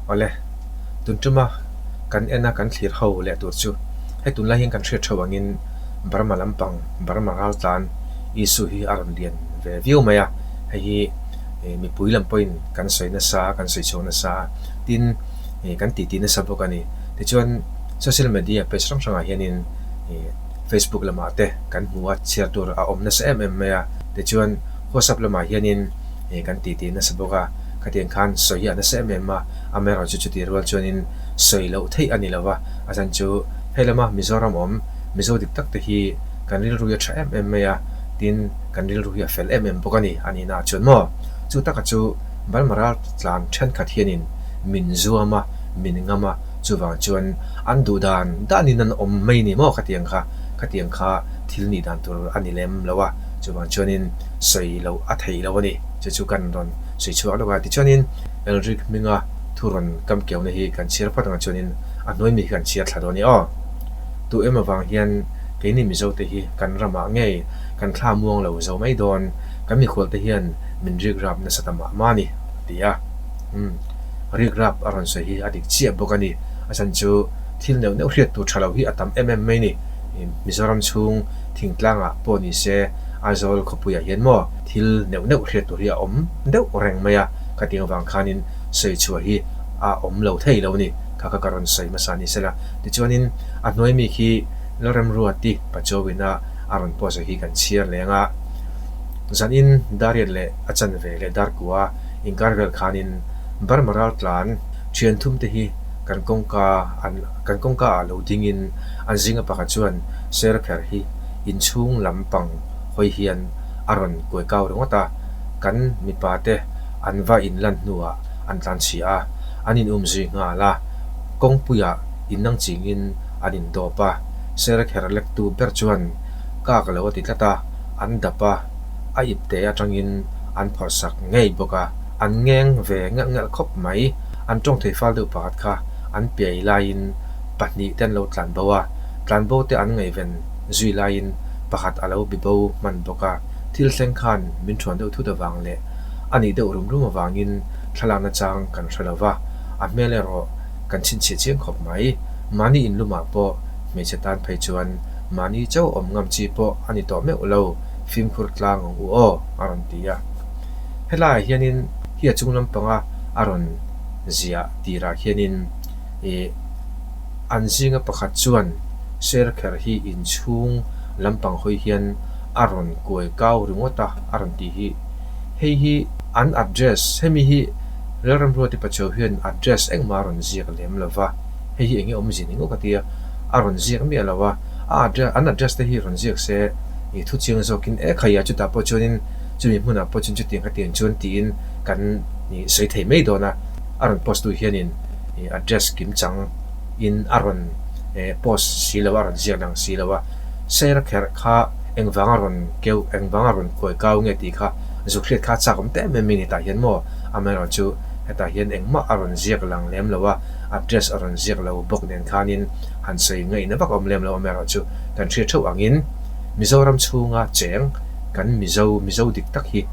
Awle, tun tuma kan en a kan thlir ho leh tur chu hei tunlai hian kan hriat theuh angin Burma lampang, Burma raltlan issue hi a rawn lian ve viau mai a, hei hi mipui lam pawhin kan sawi nasa a, kan sawi chhuak nasa a, tin kan titi nasa bawk a ni. Tichuan social media page hrang hrangah hianin Facebook lamah te kan hmu a, chhiar tur a awm nasa em em mai a, tichuan WhatsApp lamah hianin kan titi nasa bawk a, khatiang khan sawi hi a nasa em em a, amaherawhchu chu chutih rual chuanin sawi loh theih a ni lo va, a chhan chu hei lama Mizoram awm Mizo dik tak te hi kan rilru hi a tha em em mai a, tin kan rilru hi a fel em em bawk a ni a nihna ah chuan maw chu taka chu Burma ral tlan thenkhat hianin min zuam a, min ngam a, chuvang chuan an duh dan danin an awm mai ni maw khatiang kha, khatiang kha thil nih dan tur a ni lem lo a, chuvang chuanin sawi loh a theih lo a ni, chu chu kan rawn sawi chhuak lawk a, tichuanin Elric hminga thu rawn kam keuhna hi kan chhiar phawt ang chuanin a hnuai mi hi kan chhiar thla dawn a ni aw. Tu em avang hian keini Mizo te hi kan ramah ngei kan thla muang lo zo mai dawn, kan mikhual te hian min rik rap nasa ta mah mah a ni, a ti a. Umm, rik rap a rawn sawi hi a dik chiah bawk a ni, a chhan chu thil neuh neuh hriat tur tha lo hi a tam em em mai ni. Mizoram chhung thingtlangah pawh ni se Aizawl khawpuiah hian maw thil neuh neuh hriat tur hi a awm deuh reng mai a, khatiang avang khanin sawi chhuah hi a awm lo thei lo a ni, kha kha ka rawn sawi hmasa ni sela. Tichuanin a hnuai mi khi Lalremruati Pachowina a rawn post hi kan chhiar leng a, zanin Dariat leh a chanve leh Darkua inkar vel khanin Burma raltlan thian thum te hi kan kawngka an kan kawngka ah lo dingin an zinga pakhat chuan Serkher hi inchhung lam pang hawi hian a rawn kuai kau ringawt a, kan mipa te an va inlan hnuah an tlan chhia a, an in um zui nghal a, kawngpuiah innang chingin an indawp a, Serkher lektu ber chuan kak lo a ti tlat a, an dap a, a ipte atangin an phawrh sak ngei bawk a, an ngeng ve ngelh ngelh khawp mai, an tawng thei fal deuh pakhat kha an piai laiin pahnih te an lo tlan bo a, tlan bo te an ngaihven zui laiin pakhat a lo bi bo hman bawk a, thil thleng khan min thuan deuh thut avang leh a nih deuh rum rum avangin thlalakna chang kan hre lo va, a hmel erawh kan chhinchhiah chiang khawp mai. Mahni inlumah pawh hmeichhe tan phei chuan mahni chauh awm ngam chi pawh a ni tawh meuh lo, fimkhur tlang ang u aw, a rawn ti a. Helaiah hianin hi a chung lampanga a rawn ziah tirah khianin ih an zinga pakhat chuan Serkher hi inchhung lampang hawi hian a rawn kuai kau ringawt a, a rawn tih hi. Hei hi an address, hemi hi Lalramruati Pachuau hian address engmah a rawn ziak lem lo va, hei hi enge awmzia ni ngawt ka tia, a rawn ziak miah lo a, a address, an address te hi rawn ziak se ih thu chiang zawkin e khaia chutah pawh chuanin chumi hmunah pawh chuan chutiang khatiang chuan tiin kan ih sawi thei mai dawn a, a rawn post tu hianin ih address kim chang in a rawn eh post si lo a, a rawn ziak lang si lo a, Sir kherh kha engvang a rawn keuh, engvang a rawn kuai kau nge tih kha zuk hriat kha a chak awm teh em em mai ni tah hian maw? Amaherawhchu hetah hian engmah a rawn ziak lang lem lo a, address a rawn ziak lo bawk nen khanin han sawi ngaihna vak a awm lem lo amaherawhchu kan hriat theuh angin Mizoram chhunga cheng kan Mizo, Mizo dik tak hi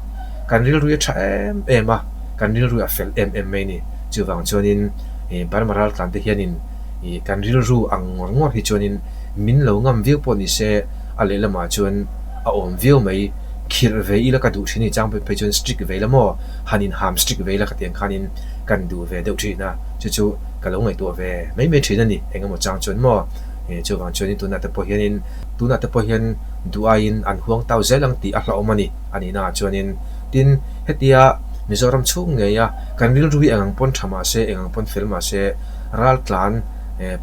kan rilru a tha em em a, kan rilru a fel em em mai ni. Chuvang chuanin Burma raltlan te hianin kan rilru ang ngawr ngawr hi chuanin min lo ngam viau pawh ni se a lehlamah chuan a awm viau mai. Khirh ve ila ka duh thin a ni chang phei chuan strict ve ila maw han inham strict ve ila ka tiang khanin kan duh ve deuh thin a, chu chu ka lo ngaihtuah ve mai mai thin a ni engemaw chang chuan maw chuvang chuanin tunah te pawh hianin tunah te pawh hian duh aiin an huang tau zel ang tih a hlauhawm a ni a nihna ah chuanin tin hetia Mizoram chhung ngei a kan rilru hi eng ang pawn tha mah se eng ang pawn fel mah se raltlan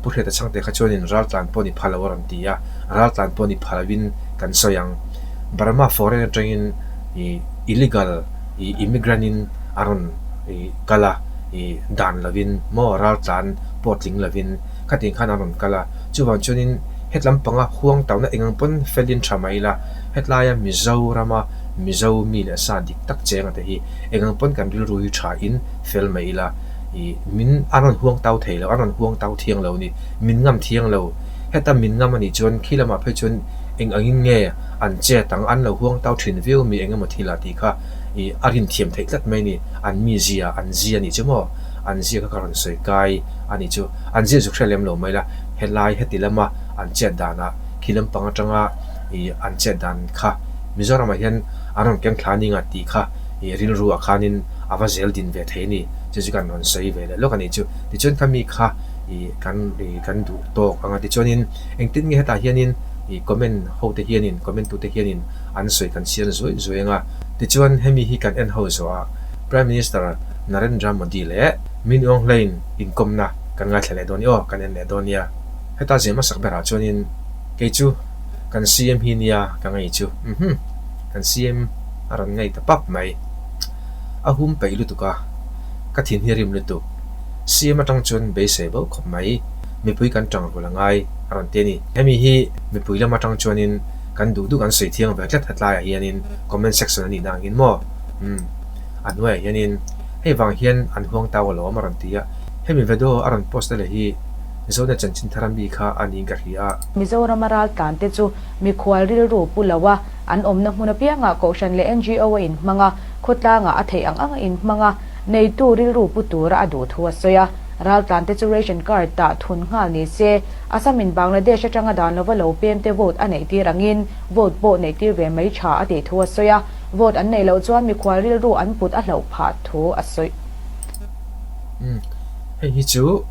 Pu Hriata Chhangte kha chuanin raltlan pawh ni pha lo a rawn ti a, raltlan pawh ni pha lovin kan sawi ang. Burma foreign atangin ih illegal ih immigrant in a rawn ih kal a, ih dan lovin maw raltlan pawh tling lovin khatiang khan a rawn kal a. Chuvang chuanin hetlam panga huang tauhna eng ang pawn felin tha mah ila hetlaia Mizorama Mizo mi leh sa dik tak chenga te hi eng ang pawn kan rilru hi tha in fel mah ila ih min an rawn huang tau thei lo, an rawn huang tau thiang lo a ni, min ngam thiang lo. Heta min ngam a nih chuan khi lamah phei chuan eng angin nge an chet ang, an lo huang tau thin viau mi eng emaw thil ah tih kha ih a rin thiam theih tlat mai a ni, an mizia, an zia a nih chu maw? An ziak kha ka rawn sawi kai a nih chu. An ziak zuk hriat lem lo mai la, helai heti lama an chet danah khi lampang atanga ih an chet dan kha Mizoramah hian an rawn keng thla ning a tih kha ih rilru ah khanin a va zel din ve thei a ni. Chu chu kan rawn sawi ve leh lawk a nih chu. Tichuan khami kha ih kan ih kan duh tawk ang a tichuanin engtin nge hetah hianin ih comment ho te hianin comment tute hianin an sawi kan chhiar zuai zuai ang a. Tichuan hemi hi kan en ho zawh ah Prime Minister Narendra Modi leh Min Aung Hlaing inkawmna kan ngaithla leh dawn i aw, kan en leh dawn nia. Heta zir hmasak berah chuanin kei chu kan CM hi nia ka ngei chu uhmm kan CM a rawn ngei ta pap mai. A hum peih lutuk a, ka thin hi rim lutuk. CM atang chuan beisei bo khawp mai, mipui kan tang rul a ngai a rawn ti a ni. Hemi hi mipui lam atang chuanin kan duh duh kan sawi thiang ve tlat hetlaiah hianin comment section a nihna angin maw umm a hnuaiah hianin hei vang hian an huang tau alawm a rawn ti a, hemi video a rawn post na leh hi Zonet chanchin thar ami kha a niin ka hria a. Mizorama raltlante chu mikhual rilru pu lo a, an awmna hmun apiangah Kohhran leh NGO a inhmang a, khawtlangah a theih ang ang a inhmang a, neitu rilru pu tura a duh thu a sawi a. Raltlante chu ration card tah thun nghal ni se, Assam in Bangladesh atanga dan lova lo pem te vote a neih tir angin vote pawh neih tir ve mai tha a tih thu a sawi a, vote an neih loh chuan mikhual rilru an put a hlauh phah thu a sawi. Umm hei hi chu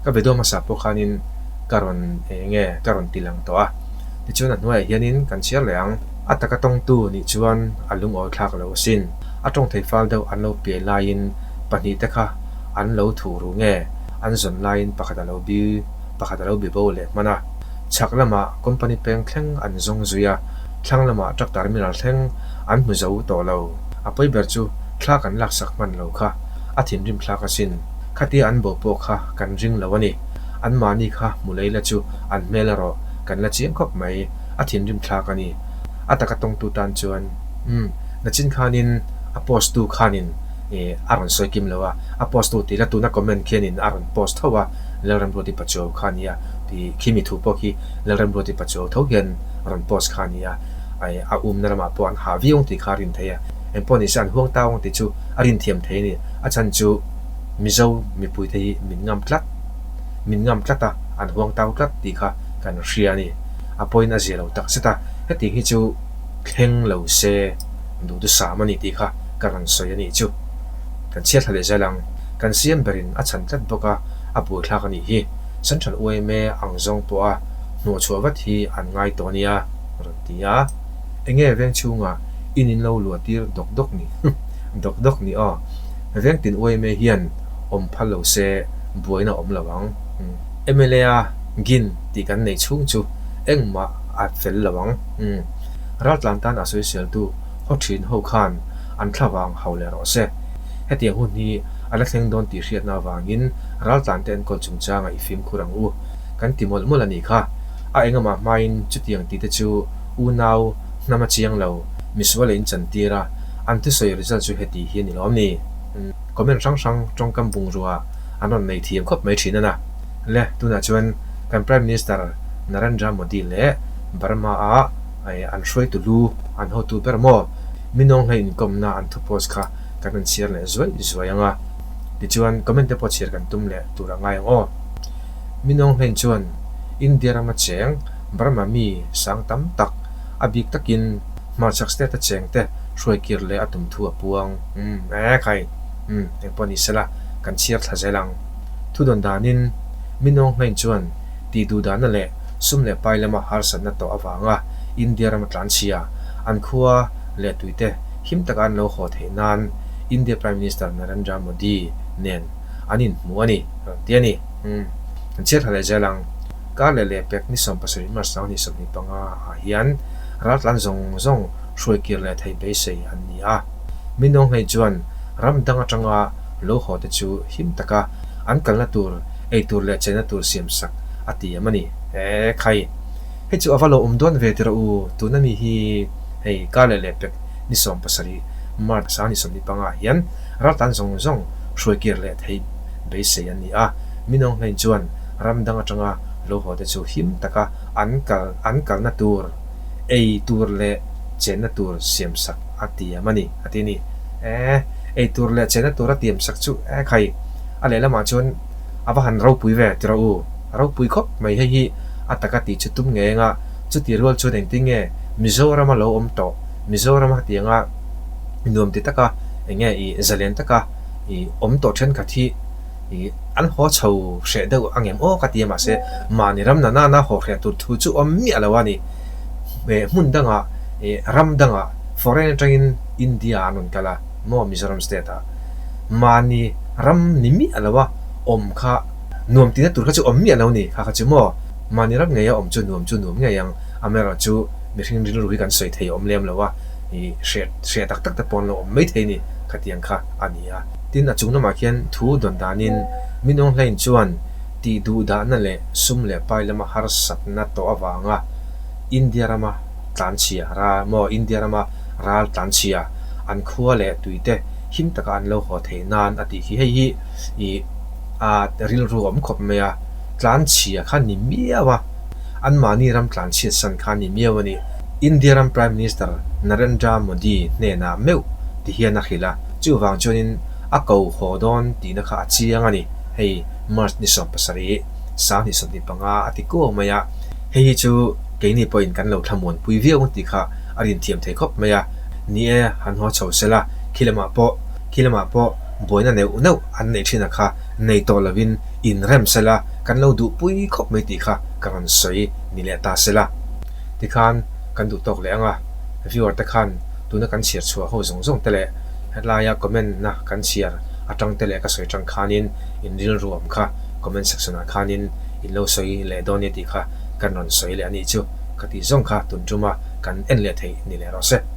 ka video hmasa pawh khanin ka rawn eng nge ka rawn ti lang tawh a, tichuan a hnuaiah hianin kan chhiar leh ang. A taka tawngtu nih chuan a lungawi thlak lo asin. A tawng thei fal deuh an lo piai laiin pahnih te kha an lo thuh ru nge an zawn laiin pakhat a lo bi pakhat a lo bi bo leh hman a. Chhak lamah company peng thleng an zawng zui a, thlang lamah truck terminal thleng an hmu zo tawh lo. A pawi ber chu thla kan laksak hman lo kha a thinrim thlak asin. Khatia an bo pawh kha kan ring lo a ni. Anmahni kha hmu lei la chu an hmel erawh kan la chiang khawp mai, a thinrim thlak a ni. A taka tawngtu tan chuan, Umm, nachin khanin a post tu khanin ih a rawn sawi kim lo a, a post tu tih la tuna comment khianin a rawn post tho a, Lalramruati Pachuau kha a nia tih khimi thu pawh khi Lalramruati Pachuau tho hian a rawn post kha a nia, a umna lamah pawh an hah viau ang tih kha a rin thei a, engpawh nise an huang tau ang tih chu a rin thiam thei a ni, a chhan chu Mizo mipuite hi min ngam tlat, min ngam tlat a, an huang tau tlat tih kha kan hria a ni, a pawhin a zia lo tak zet a, hetiang hi chu thleng lo se duhthusam a ni tih kha ka rawn sawi a nih chu. Kan chhiat thla leh zel ang. Kan siam berin a chhan tlat bawk a, a buaithlak a nih hi. Central yma ang zawng pawha hnawhchhuah vat hi an ngai tawh a nia, a rawn ti a. Enge veng chhungah in in lo luah tir dawk dawk ni? Dawk dawk ni aw. Veng tin yma hian awm phal lo se buaina awm lo ang. Mla a gin tih kan neih chhung chu engmah a fel lo ang. Raltlan tan a sawiseltu haw thin ho khan an thlavang hau leh rawh se. Hetiang hun hi a la thleng dawn tih hriatna avangin raltlante enkawl chungchanga i fimkhur ang u. Kan ti mawlh mawlh a nih kha. A engamah hmain chutiang tite chu unau hnam a chiang lo, misual a inchantir a, an thusawi result chu heti hi a ni lawm ni? Comment hrang hrang tawngkam bungrua an rawn nei thiam khawp mai thin a na. Le, tunah chuan kan Prime Minister Narendra Modi leh Burma-a an hruaitu lu an hotu ber maw? Minawng hlei inkawmna an thu post kha kan rawn chhiar leh zuai zuai ang a, tichuan comment te pawh chhiar kan tum leh tur a ngai ang aw. Minawng hlein chuan India rama cheng Burma mi sang tam tak a bik takin hmarchhak state a cheng te hruai kir leh a tum thu a puang. Umm e khai umm engpawh ni sela kan chhiar thla zel ang. Thudawn danin Minawng hlein chuan tih duh dahna leh sum leh pai lama harsatna tawh avanga India rama tlanchhia an khua leh tuite him taka an lo haw theih nan India Prime Minister Narendra Modi nen an inhmu a ni, rawn ti a ni. Umm, kan chhiat thla leh zel ang. Kar leh lehpek ni 17 March 2025 ah hian raltlan zawng zawng hruaikir leh theih beisei an ni a. Minawnghlei chuan ram dang atanga lo haw te chu him taka an kalna tur ei tur leh chenna tur siam sak a ti em a ni. He khai, hei chu a va lo awm dawn ve tirh u, tuna mi hi hei kar leh lehpek ni 17 March 2025 ah hian raltlan zawng zawng hruaikir leh theih beisei an ni a. Minawnghlain chuan ram dang atanga lo haw te chu him taka an kal an kalna tur ei tur leh chenna tur siam sak a tiam a ni a ti a ni. E, ei tur leh chenna tur a tiam sak chu e khai. A lehlamah chuan a va han ropui ve ti rawh u, a ropui khawp mai hei hi a taka tih chu tum ngei anga chuti rual chuan engtin nge Mizorama lo awm tawh, Mizorama hetianga nuam ti taka eng nge i zalen taka i awm tawh thenkhat hi i an haw chho hreh deuh ang em aw ka ti a mahse mahni ram na nana haw hreh tur thu chu awm miah lo a ni. Hmun dangah i ram dangah foreign atangin India an rawn kal a maw Mizoram state ah mahni ram ni miah lo a awm kha nuam tihna tur kha chu awm miah lo ni kha kha chu maw mahni ram ngei a awm chu nuam chu nuam ngei ang amaherawhchu mihring rilru hi kan sawi thei awm lem lo a i hre hre tak tak te pawh an lo awm mai thei ni khatiang kha a ni a. Tin a chung lamah khian thu dawn danin Min Aung Hlaing chuan tih duh dahna leh sum leh pai lama harsatna tawh avanga India rama tlanchhia ral maw India rama ral tlanchhia an khua leh tuite him taka an lo haw theih nan a tih khi hei hi i a rilru awm khawp mai a, tlanchhia kha ni miau a, anmahni ram tlanchhiat san kha ni miau a ni. India ram Prime Minister Narendra Modi hnenah meuh ti hian a hrilh a, chuvang chuanin a ko haw dawn tihna kha a chiang a ni, hei March ni 17, 2025 a ti kuau mai a, hei hi chu keini pawhin kan lo thlamuanpui viau ang tih kha a rinthiam thei khawp mai a, ni e, han haw chho sela, khi lamah pawh khi lamah pawh buaina neuh neuh an neih thin a kha nei tawh lovin inrem sela kan lo duhpui khawp mai tih kha ka rawn sawi ni leh ta sela. Tikhan kan duh tawk leh ang a, viewer te khan tuna kan chhiar chhuah ho zawng zawng te leh helaia comment na kan chhiar atang te leh ka sawi tang khanin in rilru awm kha comment section ah khanin in lo sawi leh dawn nia tih kha kan rawn sawi leh a nih chu ka tih zawng kha tun tuma kan en leh theih ni leh rawh se.